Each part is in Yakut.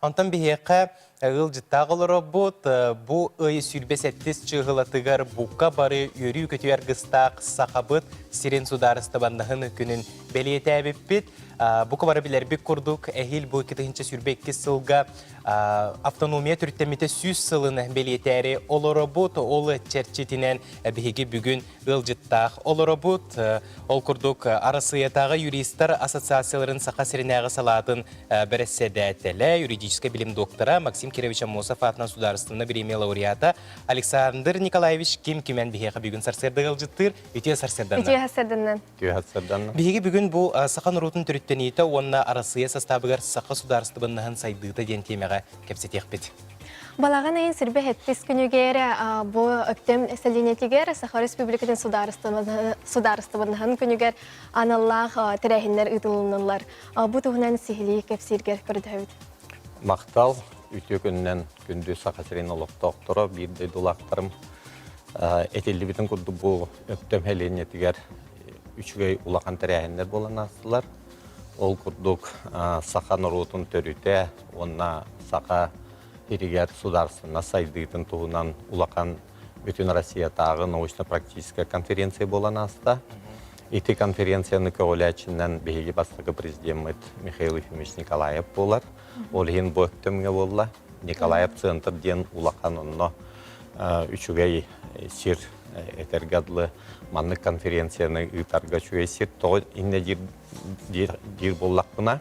Онтон биһиэхэ ыалдьыттаах олоробут. Бу ый 27 чыыһылатыгар бука бары үөрүү-көтүү аргыстаах Сахабыт сирин судаарыстыбаннаһын күнүн бэлиэтээбиппит. Бука бары билэрбит курдук, эһиил бу 2022 сылга автономия төрүттэммитэ 100 сылын бэлиэтээри олоробут. Ол чэрчитинэн биһиги бүгүн ыалдьыттаах олоробут. Ол курдук, Арассыыйатааҕы юристар ассоциацияларын Саха сиринээҕи салаатын бэрэссэдээтэлэ, юридическай билим доктора Максим Кирович Аммосов аатынан судаарыстыбаннай бириэмийэ лауреата Александр Николаевич Ким Кимэн биһиэхэ бүгүн сарсыарда ыалдьыттыыр. Үтүө сарсыарданна. Үтүө сарсыарданна. Үтүө сарсыарданна. Биһиги бүгүн бу саха норуотун төрүттэниитэ уонна Арассыыйа састаабыгар саха судаарыстыбаннаһын сайдыыта диэн тиэмэҕэ кэпсэтиэхпит. Балаҕан ыйын сирбэ сэттис күнүгэр бу Өктөм сэлиэнньэтигэр Саха Республикатын судаарыстыбаннаһын күнүгэр аналлаах тэрээһиннэр ыытылыннылар. Бу туһунан сиһилии кэпсииргэр көрдөһөбүт. Махтал, үтүө күнүнэн күндү Саха сирин олохтоохторо, биир дойдулаахтарым. Этиллибитин курдук бу Өктөм сэлиэнньэтигэр үчүгэй улахан тэрээһиннэр буолан аастылар. Ол курдук саха норуотун төрүтэ уонна саха сиригэр судаарыстыбаннас сайдыытын туһунан улахан бүтүн Россиятааҕы научно-практическай конференция буолан ааста. Ити конференцияны көҕүлээччинэн биһиги бастакы президеммит Михаил Ефимович Николаев буолар. Ол иһин бу өктөмҥө буолла. Николаев центр диэн улахан онно үчүгэй сир этэргэ дылы маннык конференцияны ыытарга үчүгэй сир. Тоҕо иннэ диир, диир буоллахпына,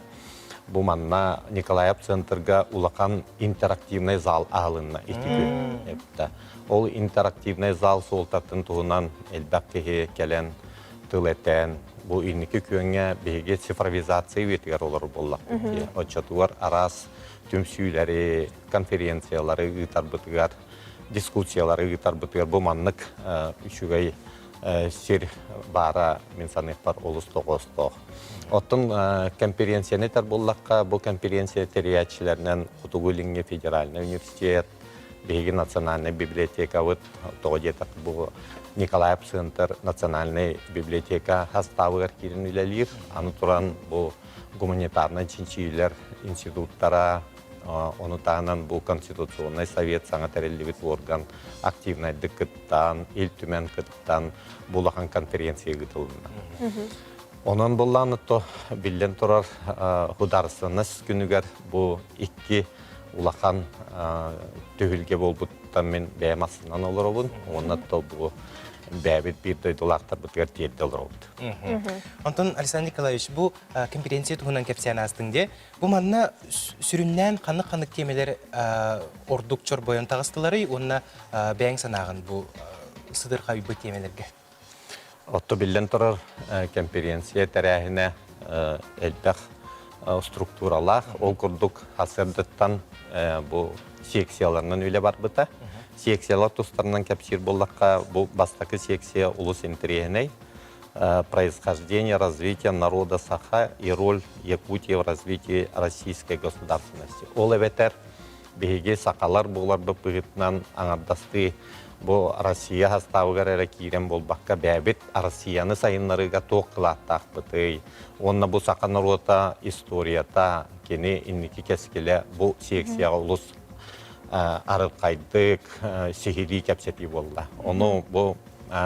бу манна Николаев центрга улахан интерактивный зал аһылынна ити күн эбитэ. Ол интерактивный зал суолтатын туһунан элбэх киһи кэлэн тыл этэн, бу инники күөҥҥэ биһиги цифровизация үйэтигэр олорор буоллахпыт дии. Оччотугар араас түмсүүлэри, конференциялары ыытарбытыгар, дискуссиялары ыытарбытыгар бу маннык үчүгэй сир баара мин саныахпар олус тоҕоостоох. Оттон конференцияны этэр буоллахха, бу конференция тэрийээччилэринэн Хотугу Илиҥҥи федеральнай университет, биһиги национальнай библиотекабыт, тоҕо диэтэх бу Николаев Центр национальнай библиотека хастаабыгар киирэн үлэлиир. Аны туран бу гуманитарнай чинчийиилэр институттара, ону таһынан бу Конституционнай совет саҥа тэриллибит орган активнайдык кыттан, Ил Түмэн кыттан бу улахан конференция ыытылынна. Онон буллааны то биллэн турар судаарыстыбаннас күнүгэр бу икки улахан түһүлгэ буолбуттан мин бэйэм астынан олоробун уонна то бу бэйэбит биир дойдулаахтарбытыгар тиэрдэ олоробут. Онтон Александр Николаевич бу конференция туһунан кэпсээн аастыҥ дии. Бу манна сүрүннээн ханнык-ханнык тиэмэлэр ордук чорбойон таҕыстыларый уонна бэйэҥ санааҕын бу сыдырхайбыт тиэмэлэргэ? Отто биллэн турар, конференция тэрээһинэ элбэх структуралаах. Ол курдук сарсыардаттан бу секцияларынан үлэ барбыта. Секциялар тустарынан кэпсиир буоллахха, бу бастакы секция олус интэриэһинэй. Происхождение, развитие народа Саха и роль Якутии в развитии российской государственности. Ол эбэтэр биһиги сахалар буоларбыт быһыытынан аҥардастыы бу Россия састаабыгар эрэ киирэн буолбакка бэйэбит Россияны сайыннарыыга туох кылааттаахпытый уонна бу саха норуота историята кини инники кэскилэ бу секцияҕа олус арылхайдык сиһилии кэпсэтии буолла. Ону бу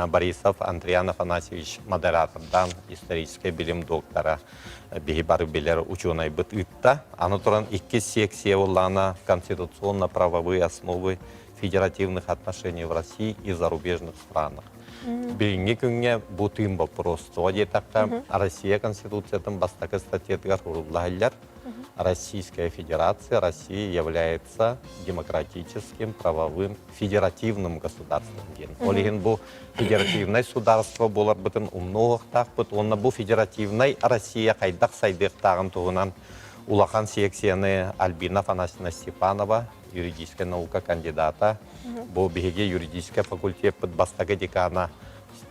Борисов Андриан Афанасьевич модератордаан историческай билим доктора биһи бары билэр учуонайбыт ыытта. Аны туран иккис секция буоллаҕына конституционно-правовые основы федеративных отношений в России и зарубежных странах. Билиҥҥи күҥҥэ бу тыын боппуруос. Тоҕо диэтэххэ, Россия Конституциятын бастакы статьятыгар сурулла иһиллэр. Российская Федерация, Россия является демократическим, правовым, федеративным государством диэн. Ол иһин бу федеративнай судаарство буоларбытын умнуохтаахпыт уонна бу федеративнай Россия хайдах сайдыахтааҕын туһунан улахан секцияны Альбина Афанасьевна Степанова, юридическай наука кандидата, бу биһиги юридическай факультеппыт бастакы декана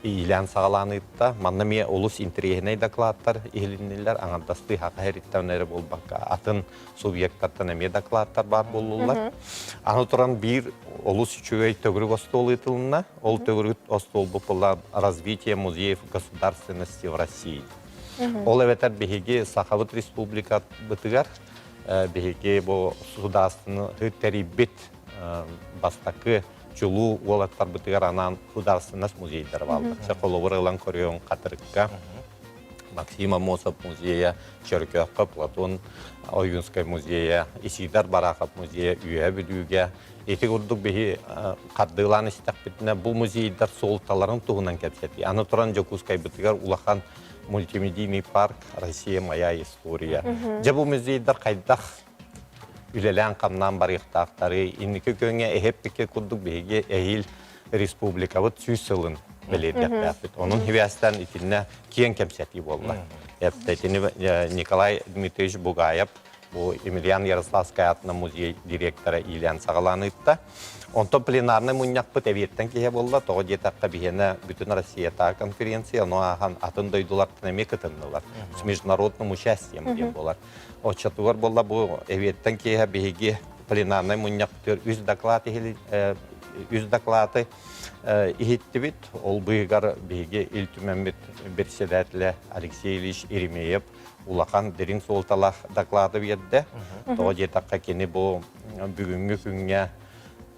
иилээн-саҕалаан ыытта. Манна эмиэ олус интэриэһинэй докладтар иһилиннилэр. Аҥардастыы саха сириттэн эрэ буолбакка, атын субъектартан эмиэ докладтар баар буоллулар. Аны туран биир олус үчүгэй төгүрүк остуол ыытылынна. Ол төгүрүк остуолбут буолла «Развитие музеев государственности в России». Ол эбэтэр биһиги Сахабыт Республикабытыгар. Биһиги бу судаарыстыбаны тэрийбит бастакы чулуу уолаттарбытыгар анаан судаарыстыбаннас музейдара бааллар. Чэ, холобур ылан көрүөҥ Хатырыкка Максим Аммосов музейа, Чөркөөххө Платон Ойуунскай музейа, Исидар Барахов музейа Үөһэ Бүлүүгэ. Ити курдук биһи хардыылаан истэхпитинэ бу музейдар суолталарын туһунан кэпсэтии. Аны туран Дьокуускайбытыгар улахан мультимедийный парк «Россия моя история». Дьэ бу музейдар хайдах үлэлээн-хамнаан барыахтаахтарый? Инники күөҥҥэ эһэппиккэ курдук биһиги эһиил республикабыт 100 сылын бэлиэтиэхтээхпит. Онон сибээстээн итиннэ киэҥ кэпсэтии буолла. Итини Николай Дмитриевич Бугаев бу Емельян Ярославскай аатынан музей директора иилээн саҕалаан ыытта. Онтон пленарнай мунньахпыт эбиэттэн киһи буолла. Тоҕо диэтэххэ, биһиэнэ бүтүн Россиятааҕы конференция, ону ааһан атын дойдулартан эмиэ кытыннылар. С международным участием диэн буолар. Оччотугар буолла бу эбиэттэн киэһэ биһиги пленарнай мунньахпытыгар үс доклад үс доклады иһиттибит. Ол быыһыгар биһиги Ил Түмэммит председателэ Алексей Ильич Еремеев улахан дириҥ суолталаах доклады биэрдэ. Тоҕо диэтэххэ кини бу бүгүҥҥү күҥҥэ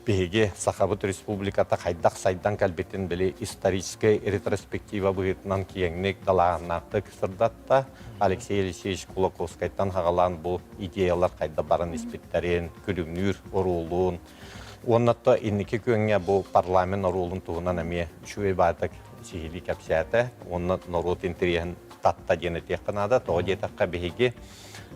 биһиги Сахабыт Республиката хайдах сайдан кэлбитин били историческай ретроспектива быһыытынан киэҥник, далааһыннаахтык сырдатта. Алексей Алексеевич Кулаковскайтан хаҕалаан бу идеялар хайдах баран испиттэрин, күлүмнүүр оруолун, уонна то инники күөҥҥэ бу парламент оруолун туһунан эмиэ үчүгэй баатык сиһилии кэпсээтэ уонна норуот интэриэһин татта диэн этиэххэ наада. Тоҕо диэтэххэ биһиги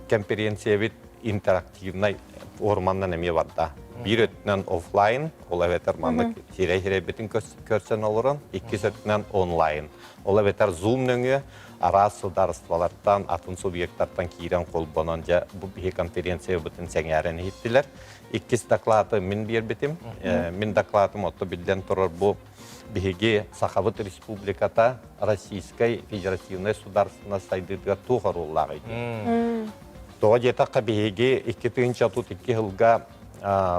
кэмпириэнсийэбит интерактивнай форманнан эмиэ барда. Биир өттүнэн офлайн, ол эбэтэр маннык сирэй-сирэйбитин көрсөн олорон, иккис өттүнэн онлайн. Ол эбэтэр Zoom нөҥүө араас судаарыстыбалартан, атын субъектартан киирэн холбонон, дьэ, бу биһи конференциябытын сэҥээрэн иһиттилэр. Иккис доклады мин биэрбитим. Мин докладым отто биллэн турар бу биһиги Сахабыт Республиката Российскай Федеративнай Судаарыстыбаннас сайдыытыгар туох оруоллааҕый диэн. Тоҕо диэтэххэ биһиги 2032 сылга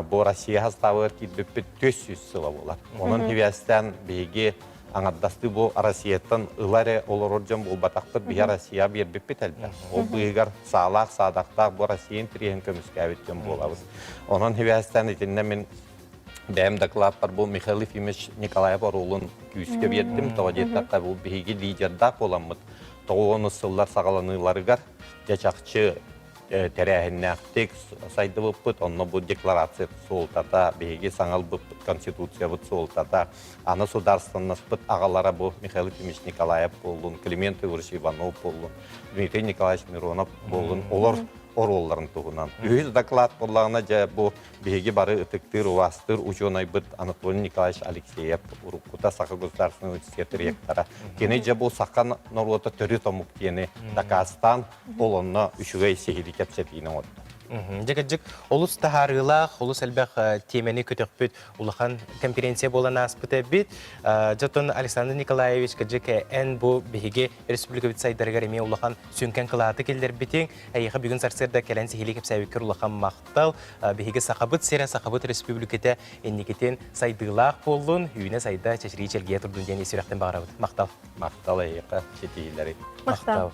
бу Россия састаабыгар киирбиппит 400 сыла буолар. Онон сибээстээн биһиги аҥардастыы бу Россияттан ыла эрэ олорор дьон буолбатахпыт, биһи Россия биэрбиппит элбэх. Ол быыһыгар саалаах, саадахтаах бу Россия интэриэһин көмүскээбит дьон буолабыт. Онон сибээстээн итиннэ мин бэйэм дакылааппар бу Михаил Ефимович Николаев оруолун күүскэ биэрдим. Тоҕо диэтэххэ, бу биһиги лидердаах буоламмыт 90 сыллар саҕаланыыларыгар дьэ чахчы тэрээһиннээхтик сайдыбыппыт. Онно бу декларация суолтата, биһиги саҥа ылбыппыт Конституциябыт суолтата, аны судаарыстыбаннаспыт аҕалара бу Михаил Ефимович Николаев буоллун, Климент Егорович Иванов буоллун, Дмитрий Николаевич Миронов буоллун, олор оруолларын туһунан. Үһүс доклад буоллаҕына, дьэ бу биһиги бары ытыктыыр, убаастыыр учуонайбыт Анатолий Николаевич Алексеев, уруккута Саха государственный университет ректора. Кини дьэ бу саха норуота төрүт омук диэни дакаастаан, ол онно үчүгэй сиһилии кэпсэтиини оҥордо. Дьэ кырдьык, олус таһаарыылаах, олус элбэх тиэмэни көтөхпүт улахан конференция буолан ааспыт эбит. Дьэ Александр Николаевич, кырдьык, эн бу биһиги республикабыт сайдарыгар эмиэ улахан сүҥкэн кылааты киллэрбитиҥ. Эйиэхэ бүгүн сарсыарда кэлэн сиһилии кэпсээбиккэр улахан махтал. Биһиги Сахабыт сирэ, Сахабыт республиката инникитин сайдыылаах буоллун, үүнэ-сайда, чэчирии-чэлгийэ турдун диэн ис сүрэхтэн баҕарабыт. Махтал. Махтал эйиэхэ ситиһиилэри. Махтал.